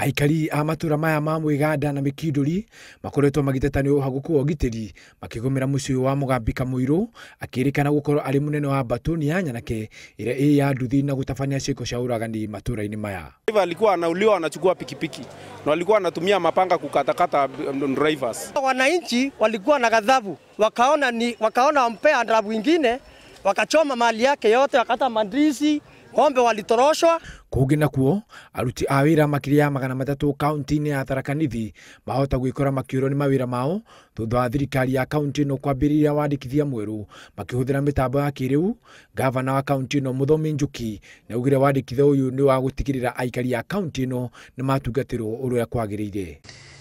Aikari a matura maya ma Mwiganda na Mikinduri makoretwo magiteta ni uhaguku wa ugitiri makigumira mucii wa Mugambi Kamuiru akirikana gukorwo ari munene wa batuni ya nyanake ira ii ya nduthi na gutabania ciiko cia uragani matura-ini maya. Alikuwa anauliwa anachukua pikipiki na walikuwa anatumia mapanga kukatakata drivers. Wananchi walikuwa na ghadhabu, wakaona wampea adhabu ingine, wakachoma mali yake yote, wakata mandizi, ng'ombe walitoroshwa. Kũngĩ nakuo aruti a wĩra makĩria ya 300 kaunti-inĩ ya Tharaka Nithi mahota gwĩkora makĩũrwo nĩ mawĩra mao thutha wa thirikari ya kaunti ĩno kwambĩrĩria wandĩkithia mwerũ makĩhũthĩra mĩtambo ya kĩrĩu. Gavana wa kaunti ĩno Mũthomi Njuki nĩaugire wandĩkithia ũyũ nĩ wa gũtigĩrĩra aikari a kaunti ĩno nĩmatungatĩrwo ũrĩa kwagĩrĩire.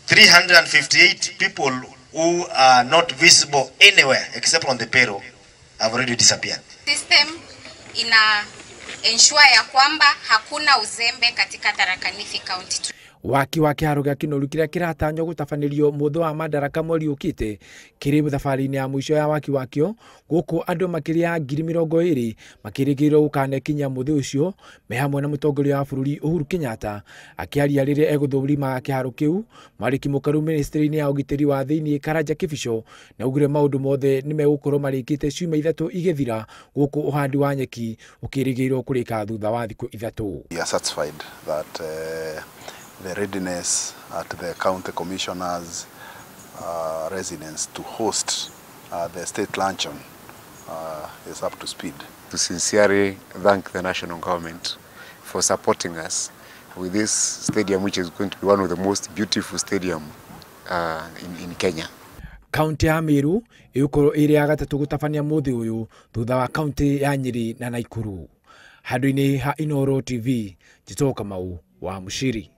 358 people who are not visible anywhere except on the payroll have already disappeared. System ina ensure ya kwamba hakuna uzembe katika Tharaka Nithi County. Waki wa kĩharo gĩa Kinoru kĩrĩa kĩratanywo gũtabanĩrio mũthĩ wa Madaraka mweri ũkĩte kĩrĩ thabarĩ-inĩ ya mũico ya waki wakĩo gũkũ andũ makĩria ya 20,000 makĩrĩgĩrĩrwo gũkanekinyia mũthĩ ũcio me hamwe na mũtongoria wa bũrũri Uhuru Kenyatta. Akĩaria rĩrĩa egũthũrimaga kĩharo kĩu, Mwarĩki Mũkaru ministry-inĩ ya ũgitĩri wa thĩinĩ Karanja Kĩbico nĩaugire maũndũ mothe nĩmegũkorwo marĩkĩte ciumia 3 igĩthira gũkũ ũhandi wa nyeki ũkĩrĩgĩrĩrwo kũrĩka thutha wa thikũ 3. We are satisfied that the readiness at the county commissioner's residence to host the state luncheon is up to speed. To sincerely thank the national government for supporting us with this stadium, which is going to be one of the most beautiful stadium in Kenya. Kaunti ya Meru ĩgũkorwo ĩrĩ ya gatatũ gũtabania mũthĩ ũyũ thutha wa kaunti ya Nyeri na Nakuru. Handũ-inĩ ha Inooro TV, Njĩtagwo Kamau wa Mũciri.